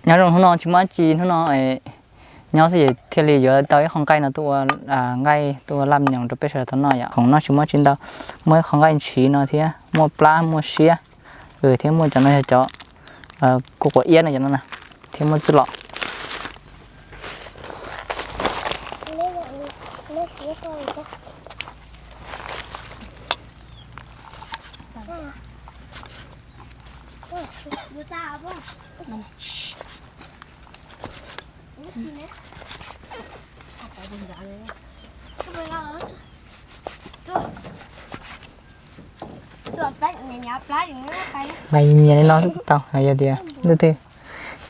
Nyob zoo hnub no tsis muaj tsi, hnub no nyob xwb ces thiaj li yuav tau ib qho nqaij no tuaj ua nqaij tuaj ua laj nyoos rau peb sawv daws tau noj yom. Khoom noj tsis muaj tsi ntau, muaj ib qho nqaij ntshiv no thiab muaj plab muaj siab, thiab muaj cov no yog cov kuj quav iab no cov no na, thiab muaj txuj lom. Hlais nyias li no tau, yog tias leej twg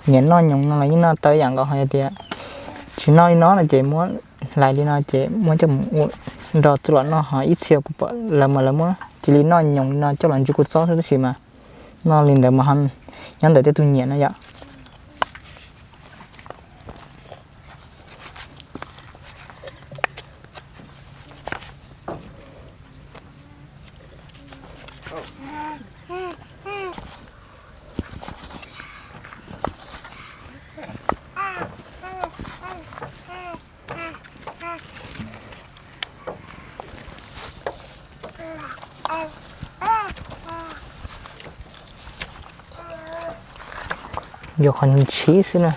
nyiam noj nyoos no los yeej noj tau ib yam nkaus, ho yog tias tsis noj li no no ces muab hlais li no ces muab coj mus ua nrog txuj lom noj, ho ib txhia kuv pom lawv mas lawv muab cia li noj nyoos li no coj los ntsis kua txob xwb, tab sis mas noj li ntawd mas nyob ntawm tej tug nyiam no yom. Yuav qhov ntshiv xwb na.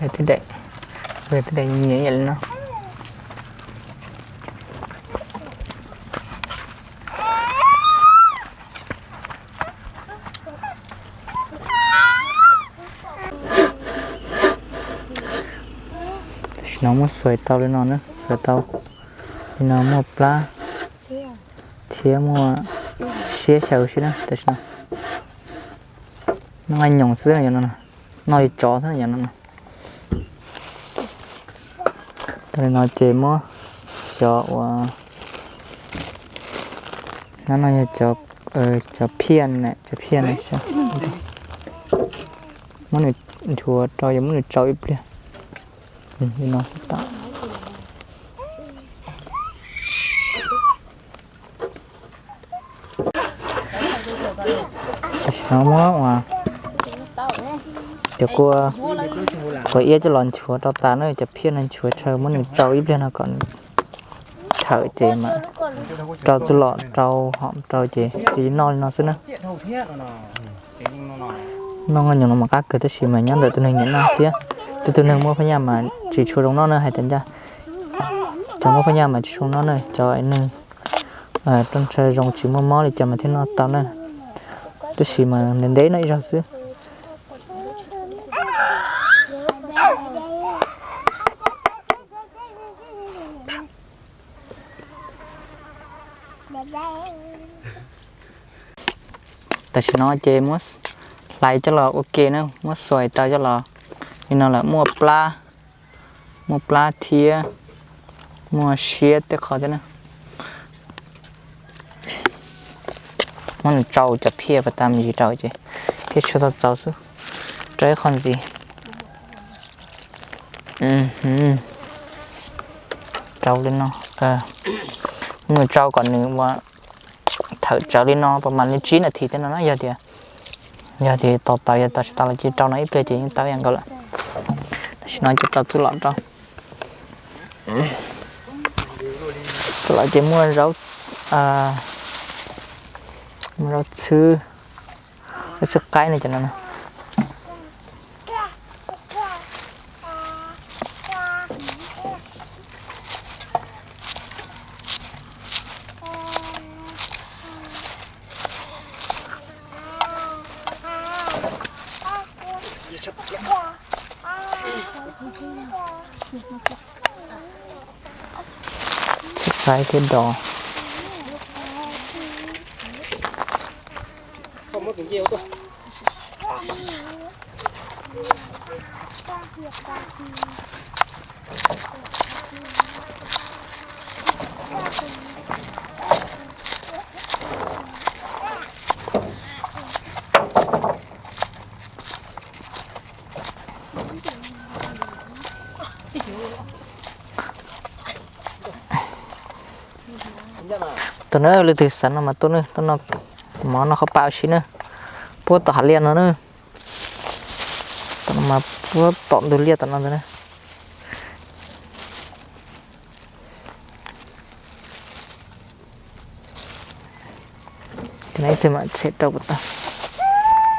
Lawv tej daim, lawv tej daim nyiam yam li no. Tam sim no muab xuas tau li no na, xuas tau li no muaj plab thiab muaj siab xyaw xwb na. Tam sim no noj nqaij nyoos xwb no, noj li tsov xwb no. Tau li no ces muab cov uas, no no yog cov phiaj na, cov phiaj na, muab nws nchuav rau, yuav muab nws tsau ib pliag li no xwb tau. Tam sim no muab uas cov kua, kua iab coj los nchuav rau tas na, cov phiaj no nchuav tsau, muab nws tsau ib pliag no kom nws tshawm ces mas rau txuj lom rau hom rau ces cia li noj li no xwb na. Noj nqaij nyoos no mas qab kawg tab sis mas nyob ntawm tus neeg nyiam noj thiab. Tej tus neeg muaj phab nyaj mas tsis tshua zoo noj na, hais tias ncaj, cov muaj phab nyaj mas tsis tshua zoo noj na, cov neeg roj ntsha zoo tsis muaj mob li cas mas thiaj noj tau na. Tab sis mas ntev ntev noj ib zaug xwb. Tam sim no ces muab hlais coj los ua ke na, muab xuas tau coj los li no lawm, muaj plab, muaj plab thiab muaj siab tej qho thiab na. Muab nws tsau cov phiaj pas tas me ntsis rau ces thiaj tshuav tau txaus xwb. Rau ib qho ntxiv. Tsau li no, muab nws tsau kom nws ua thawm tsawv li no pas mas li tsib nas this tej no na. Yog tias, yog tias tau tau, yog tau tsis tau los cia rau no ib pliag ces yeej tau ib yam nkaus lawm. Tam sim no ces rau txuj lom rau. Txuj lom ces muaj zaub, muaj zaub txhwb, zaub txhwb qaib no cov no. Txiv qaib thiab dos. Tus na leej twg xav no mas tuaj na, tuaj no, mov noj qhauv pam ua si na, puag tom hav liaj no na. Tom no mas puag tom ntug liaj tom no ntag na. Ib txhia mam txiav rau puas tau,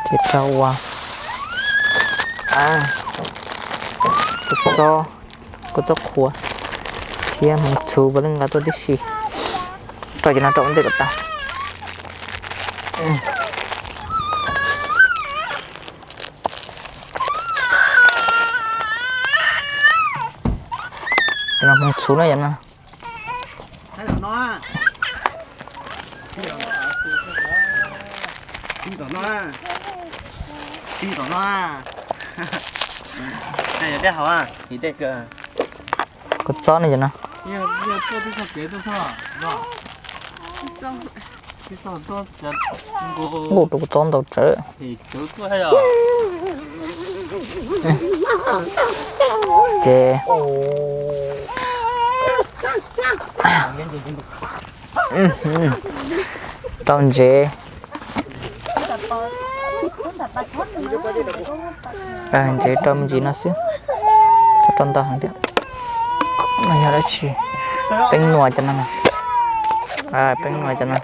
txiav rau ua kua txob, kua txob qhuav thiab hmoov txhuv puav leej nqa tuaj tib si. Rau cov no rau ua ntej kom tau. Cov no hmoov txhuv na yom no. Kua txob ne cov no. Nqus rau kua txob ntau tsawv. Ces rau ntsev, ntsev rau me ntsis no xwb, txhob rau ntau heev thiab. No yog dab tsi? Peeb nua cov no, peeb nua cov no.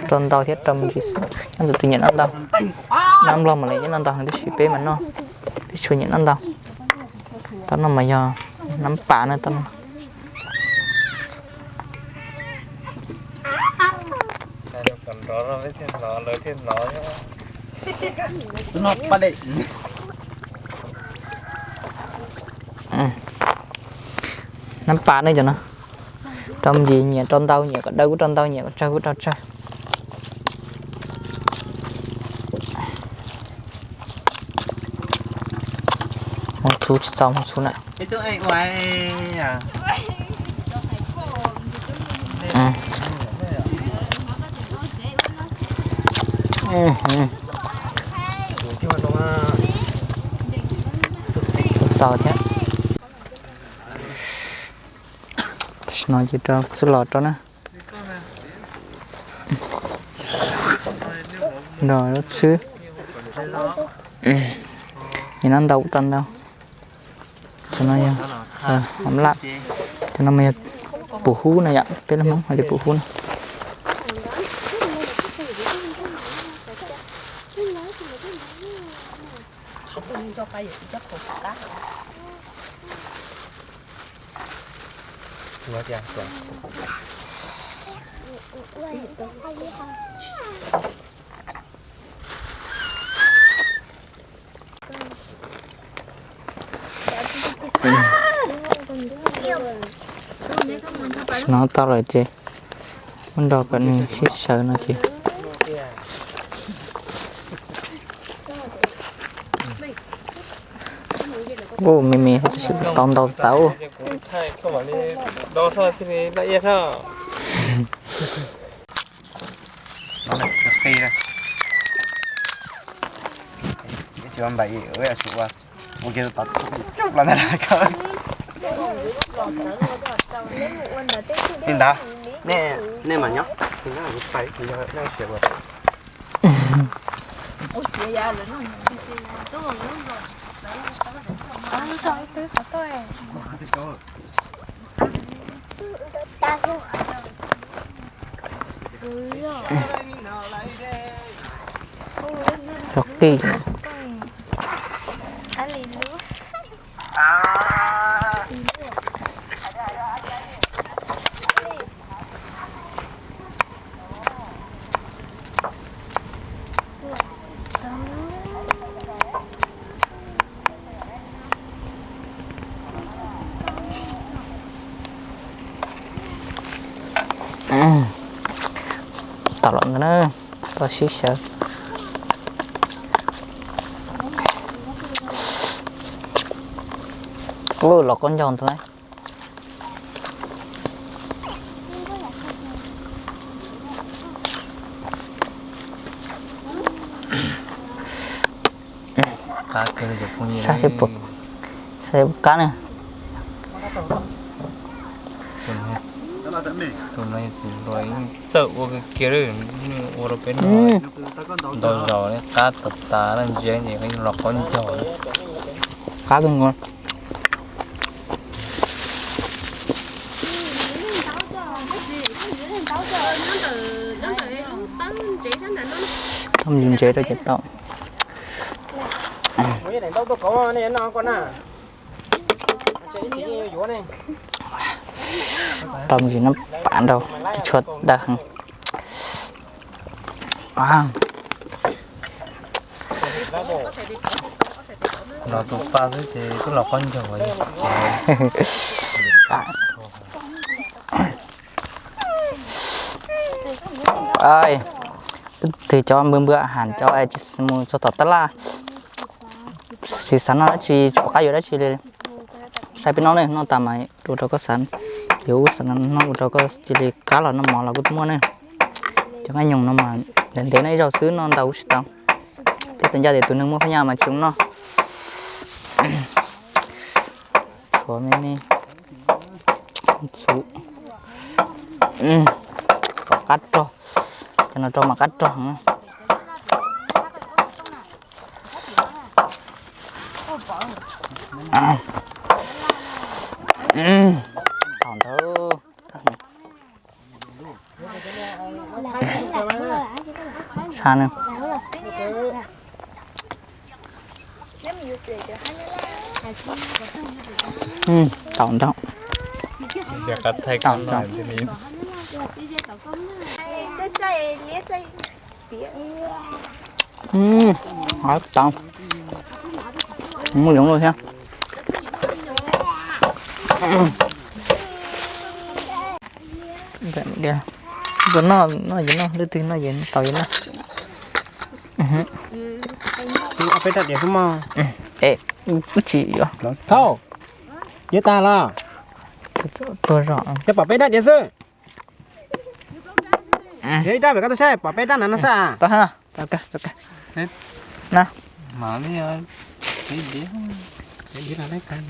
Rau ntau thiab rau me ntsis xwb, nyob ntawm tus nyiam noj ntau. Nab nplog mas lawv nyiam noj ntau heev tab sis peb mas noj, peb tsis nyiam noj ntau. Tau no mas yog nab pas na, tau no. Nab pas ne cov no. Rau me ntsis nyiam rau ntau, nyiam kom daw kuj rau ntau, nyiam kom tsawg kuj rau tsawg. Hmoov txhuv tsis txaus hmoov txhuv na. Txaus thiab. Tam sim no ces rau txwj los rau na. Nrog lub txwb. Nyiam noj ntau kuj rau ntau. Cov no yog hom laj, cov no mas yog pum hub no yom, peb lub Hmoob hais tias pum hub no. Hnov tau lawm ces muab nrog kom nws sib sawv no ces. Ua me me tab sis tau ntau tas. Li ntawd, nej mam nyob, kuv pais kuv yog nej siav ua. Cov qij. Los ntawd na, los sib xyaw. Ub, los qaub ncaug ntawd na. Sab seb puas, sab seb puas qab ne. Tus no tsis hluas, txawj ua kawg kiag li, ua rau peb noj ntau zaus li, qab tas tas, ntsia ces los qaub ncaug. Qab kawg nkaus. Ntsev rau ces tau. Rau me ntsis no pam nrau tsis tshua dawb heev. Los tus pa xwb ces twb los qaub ncaug. Twb twg cov npw npw has cov tsis mus txog tom tab laj, tsis xav noj dab tsi, tsis pom qab yuav dab tsi li. Saib peb noj ne, noj tas mas ua rau koj xav, yuav ub xav no ua rau koj cia li qab los noj mov los kuj muaj ne. Cov nqaij nyoos no mas ntev ntev no ib zaug xwb, noj ntau kuj tsis tau. Thiab txawm ncaj tias tus neeg muaj phab nyaj mas tsis zoo noj. Tshuav me me txhuv. Qab rog, cov no rau mas qab rog heev. Thaum ntawd sa ne. Tau ntau. Tau ntau. Tau. Muaj yoov lawm thiab. Tus no, no yog no, leej twg no yog tau yog no. Peb rab diav xwb mog. Es, wb tsis yuav. Thauj, yog tas los? Tuag zog. Cov pom peb rab diav xwb. Yog ib rab pem koj tuaj saib, pom peb rab na no xwb.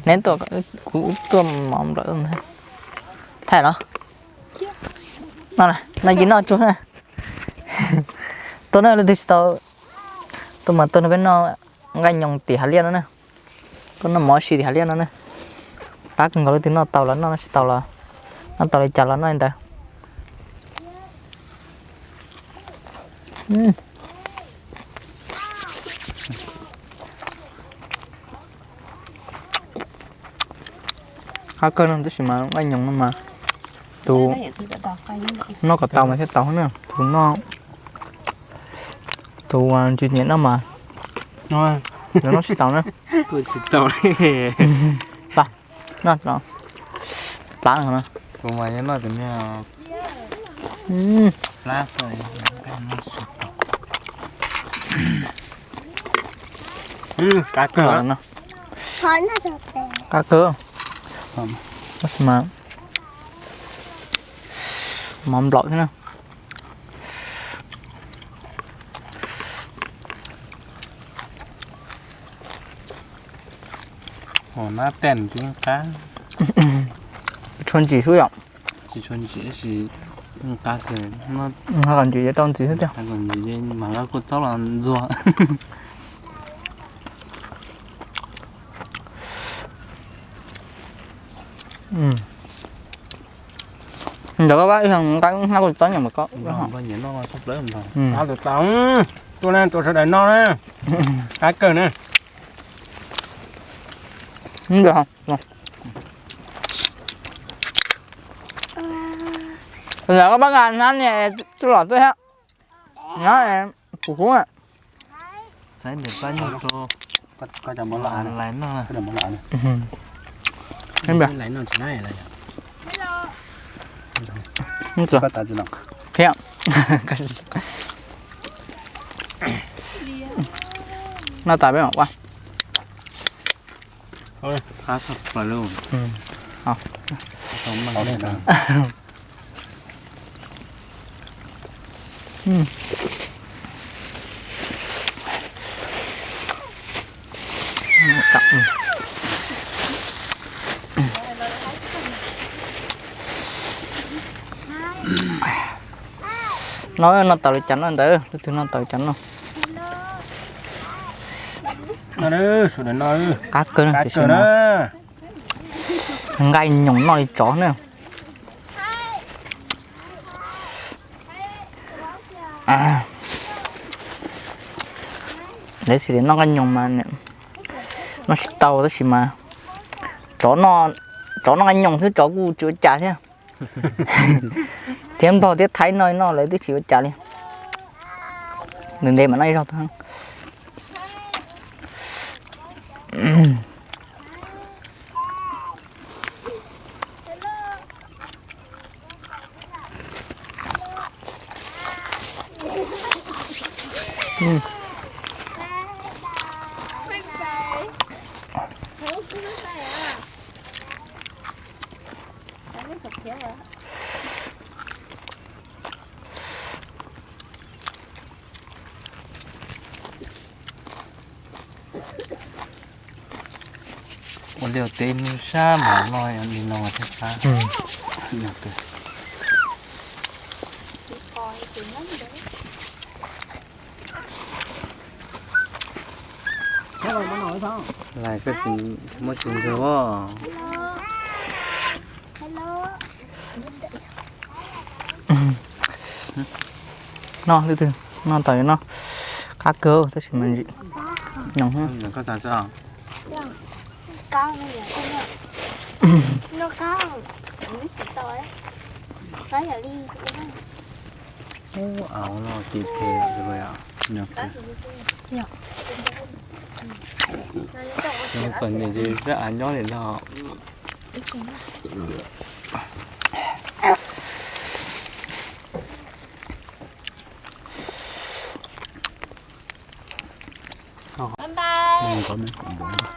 Neb tuaj, kuv tuaj mov nplawm ntag. Thaij los. No, no cia noj tsuag na. Tuaj na, leej twg tsis tau tuaj mas tuaj nrog peb noj nqaij nyoos tim hav liaj no na. Tuaj noj mov si tim hav liaj no na. Qab kawg nkaus, leej twg noj tau los noj, noj tsis tau los, noj tau li cas los noj li ntawd. Qab kawg no, tab sis mas nqaij nyoos no mas tus noj kom tau mas thiaj tau na, tus noj, tus tsis nyiam noj mas noj tsis tau na. Plab no. Qab kawg. Qab kawg. Tab sis mas mov nplaum thiab na. Hos nab tej ces qab. Tshua ntsim xwb yom. Tsis tshua ntsim tab sis qab kawg. Hos kom ntsim ces tau ntxiv xwb tiag. Mas lawv kuj txob los ntxuag. Ntawm koj pab ib xyoo nqa hnab kuj txob nyob mas koj. Tuaj na, tua sawv daws noj na. Qab kawg na. Ntawm koj pab nqa hnab ni, tsuj lom xwb thiab. Hnab kuv kub. Saib ntawm pab nyuag rau. Lais noj na. Thiab Noj tas peb mam ua. No, noj tau li cas noj ntawd, leej twg noj tau li cas noj. Qab kawg tiam sis nqaij nyoos noj li tsov na. Lawv xws li noj nqaij nyoos mas noj tsis tau tab sis mas tsov noj nqaij nyoos xwb tsov kuj tsis ua cas thiab. Thiab Nplog thiab Thaib noj noj lawv twb tsis ua cas li. Ntev ntev mas noj ib zaug. Ua liaj teb hnub sab mas loj li no thiab qab. Lais koj tsis muab tsis ntsawg as. Noj lwm tus, noj tau yuav noj. Qab kawg tab sis mas ntsim nyoos. Txom nyem ces zaj av nyob li no.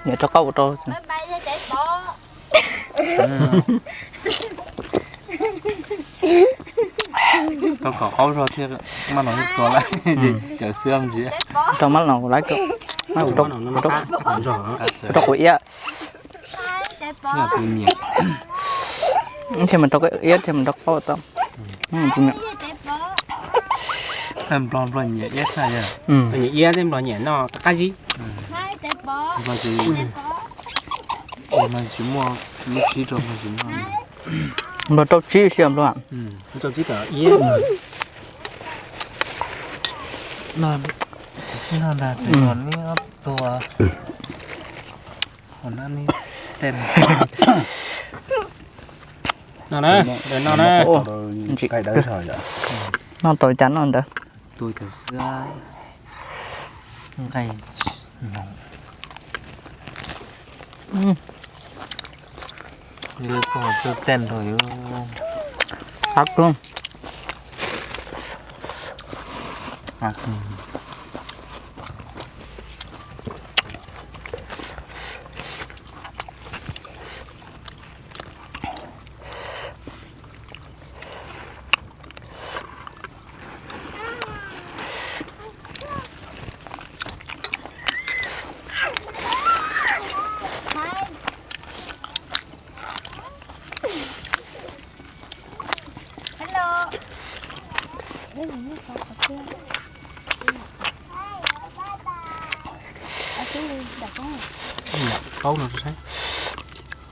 Niam rau qab ua rau. Rau kom qaub zog thiab, maj no tua lawm, cawm xwb ntsis. Rau maj no kuv laiv rau, ua rau kuv iab. Thiaj mas rau iab thiaj mas rau qaub tau. Nplog, Nplog nyiam iab tshaj yog. Nyiam iab thiab Nplog nyiam noj qab zib. Nplog tsis, Nplog tsis muaj lub tshib rau Nplog tsis noj. Nplog rau tshib si Nplog. Rau tshib kom iab. Tsis noj ntag, tsis noj neb ob tug. Hauv no neb tej no na, no na. Ntsim, noj tau cas noj ntawd. Tua cov xwb. Nqaij no. Lwb koj txawj tej nrog yuav. Qab kawg.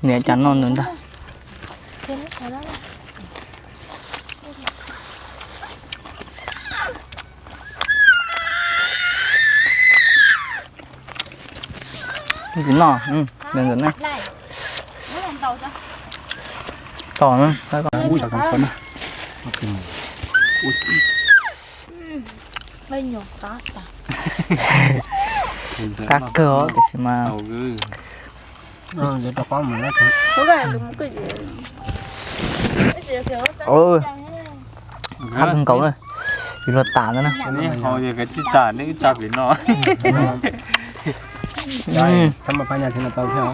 Niam cas noj ntawd ntag. Noj, noj na. Tos na. Qab kawg tiam sis mas. Qab kawg nkaus na. Tiv luag tas ntawd na. Neb haus ces kav tsij tsa neb tsa pem no. Txhob muaj phab nyaj thiab no tau thiab.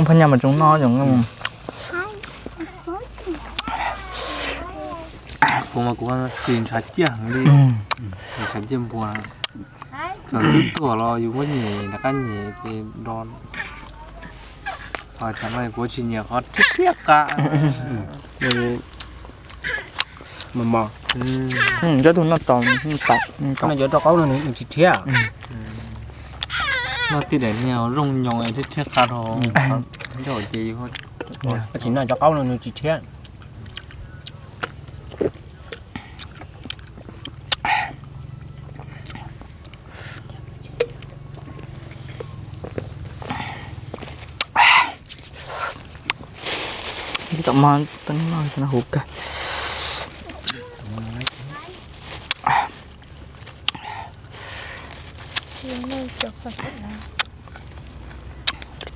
Phab nyaj mas tsoos no zoo. Kuv mas kuv xis ntshav ciaj heev li. Ntshav ciaj npua. Txawm twb tuag los yus muab nyem rov qab nyem ces do. Ho tsam no kuv tsis nyiam qhov thiab thiab qa. Mos mos. Cov tug noj tos, noj tos. Cov rau qaub no nws tsis thiab. Noj tij daim niag zoo nyoos thiab thiab qa rau. Ntsaum ces yus tsis noj cov qaub no nws tsis thiab. Tom mog, huv kawg.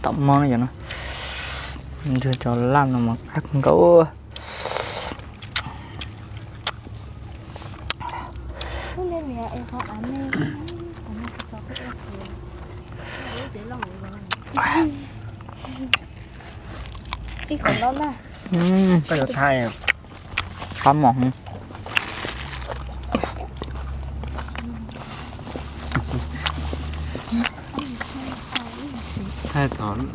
Tom mog no, nrog cov laj no mas qab nkaus. Ib qhov no na. Koj yuav thaij. Qab mos. Thaij thaum